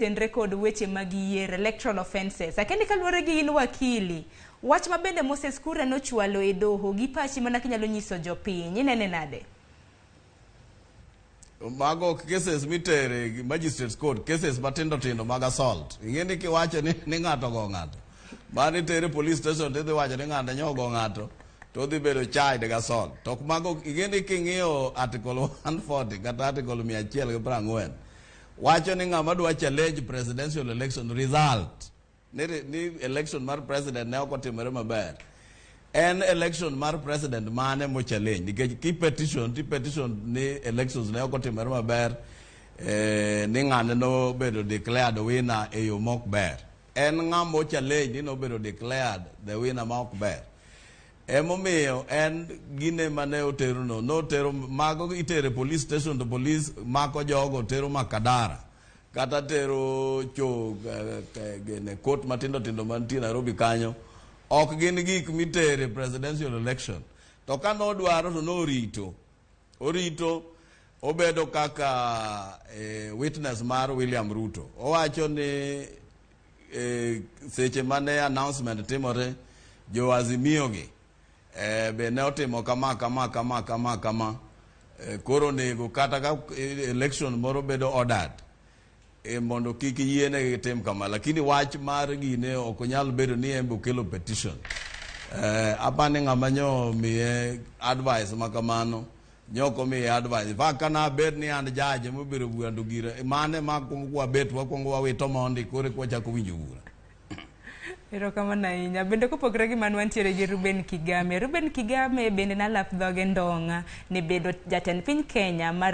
Tenre kod weche mag yiero, electoral offences. Akendi kaluwore gi in wakili, wach ma bende Moses Kuria nochwalo e doho gi pachi mana kinyalo nyiso jopiny, inene nade? Mago ok cases mitere magistrates court, cases matindo tindo mag assault. Ing'e ni kiwacho ni, ni ng'ato ogo ng'ato, mano itere police station tidhi wacho ni ng'ato nyo ogo ng'ato to odhi bedo charged gi assault. To ok mago, ing'e ni king'iyo article 140 kata article 140 wacho ni ng'ama dwa challenge presidential election result ni election mar president ne ok otimore maber, en election mar president mane mo challenge? Nikech ki petition ti petition ni elections ne ok otimore maber, ni ng'ane nobedo declared winner e yo mok ber, en ng'ama o challenge ni nobedo declared the winner ma ok ber. Emomiyo en gine mane otero no, notero mago itere police station to police mako jogo tero Makadara kata tero cho gene court matindo tindo mantie Nairobi kanyo. Ok gin gik mitere presidential election. To ka nodwaro to norito orito obedo kaka witness mar William Ruto. Owacho ni seche mane announcement timore, jo Azimio gi be ne otimo kama kama kama kama kama. Koro onego kata ka election moro bedo ordered mondo kik yienegi tim kama, lakini wach mar gine ok nyal bedo ni en be okelo petition. Apani ng'ama nyo miye advice ma kamano nyo ok omiye advice. In fact, kana bed ni an judge mobedo bura to gira mane ma kwongo wabet wakwongo wawito mondi koro eka wachako winjo bura. Erokamano ahinya. Bende kopogore gi mano wantiere gi Ruben Kigame. Ruben Kigame bende nalap dhoge ndong'a ne bedo jatend piny Kenya mar